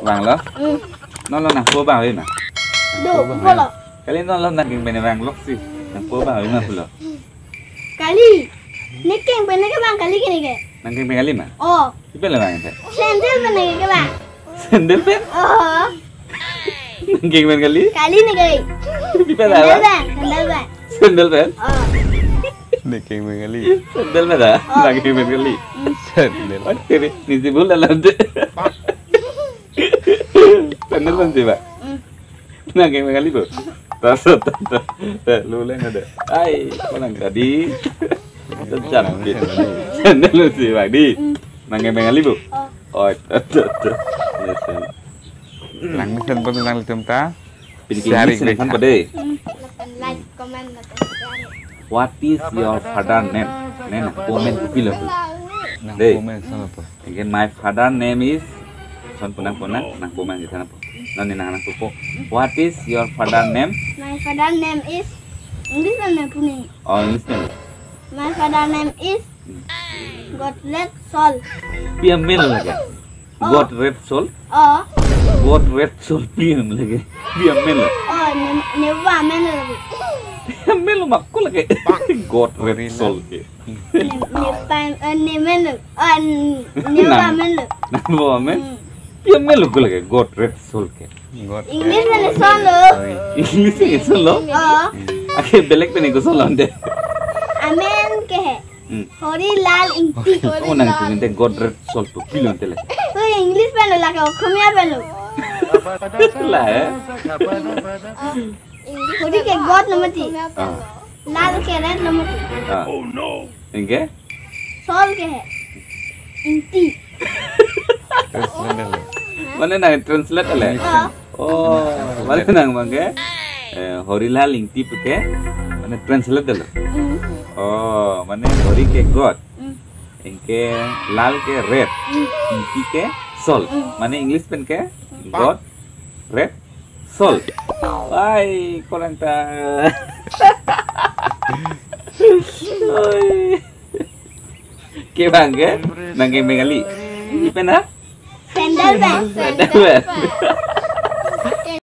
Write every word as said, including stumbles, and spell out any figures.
Vanglo? Hmm. Non lo nangpo vang ave ma? Do, pulo. Kali non lo nangkeng pen vangloksi. Nangpo vang ave ma pulo. Kali. Ne keng pen ne kevang kali ke ne ke. Nangkeng pen kali ma? Oh. Pi pen le vang te? Sandal pen ne kevang. Sandal pen? Oh. Nangkeng pen kali? Kali ne ke. Pi pen le vang? Sandal pen, sandal pen. Sandal pen? Oh. Nangkeng pen kali. Sandal pen da? Oh. Nangkeng pen kali. Hmm. Sandal. Oke, ni si bula lande. Sandal pen si ba? Hmm. Nangkeng pen kali bo. Tas tas tas. Eh, lu leng ada. Ai, ko nang tadi. Terjangkit. Sandal pen si ba di. Hmm. Nangkeng pen kali bo. Oh. Oh, tas tas tas. Yes, yes. Lang mesen pon lang litum ta. Pin English nang kan pade. Hmm. Like, comment, share. What is your father name? Ne nangpo amen kopilo? Nangpo amen son apo? Again, my father name is, son pu nangpo, nangpo amen kita nangpo. Non ne nang nangpo. What is your father name? My father name is, English nang pu ne. Oh, English name. My father name is Godred Sol. Pi amen lo lake? Oh. Godred Sol? Oh. Godred Sol pi amen lake? Pi amen lo? Oh, ne, ne papa amen lo lake. Pi amen lo ma ko lake? Godred Sol ke. Ne, ne papa, eh, ne amen lo. Oh, ne, ne papa amen lo. Nang papa amen? Hmm. Pi amen lo ko lake? Godred Sol ke. English pen ne son lo. English pen ne son lo? Oh. Ake belek pen ne koson lo ante? Amen ke he. Hmm. Horilal Ingti. Oh, nang pu ante Godred Sol pu kopilo ante le? To English pen lo lake, Okhomia pen lo. La, eh? Hori ke God lo mati. Ah. Lal ke red lo mati. Ah. Anke? Sol ke he. Ingti. Translate lo. Mane nang translate le? Ah. Oh, mane nang abang ke? Eh, Horilal Ingti pu ke? Mane translate lo. Hmm. Oh, mane Hori ke God. Hmm. Anke Lal ke red. Hmm. Ingti ke Sol. Hmm. Mane English pen ke God, red, Sol. Ai, ko lang ta. Oi. Ke abang ke? Nangkeng pen kali. Pi pen ha? Sandal pen. Sandal pen.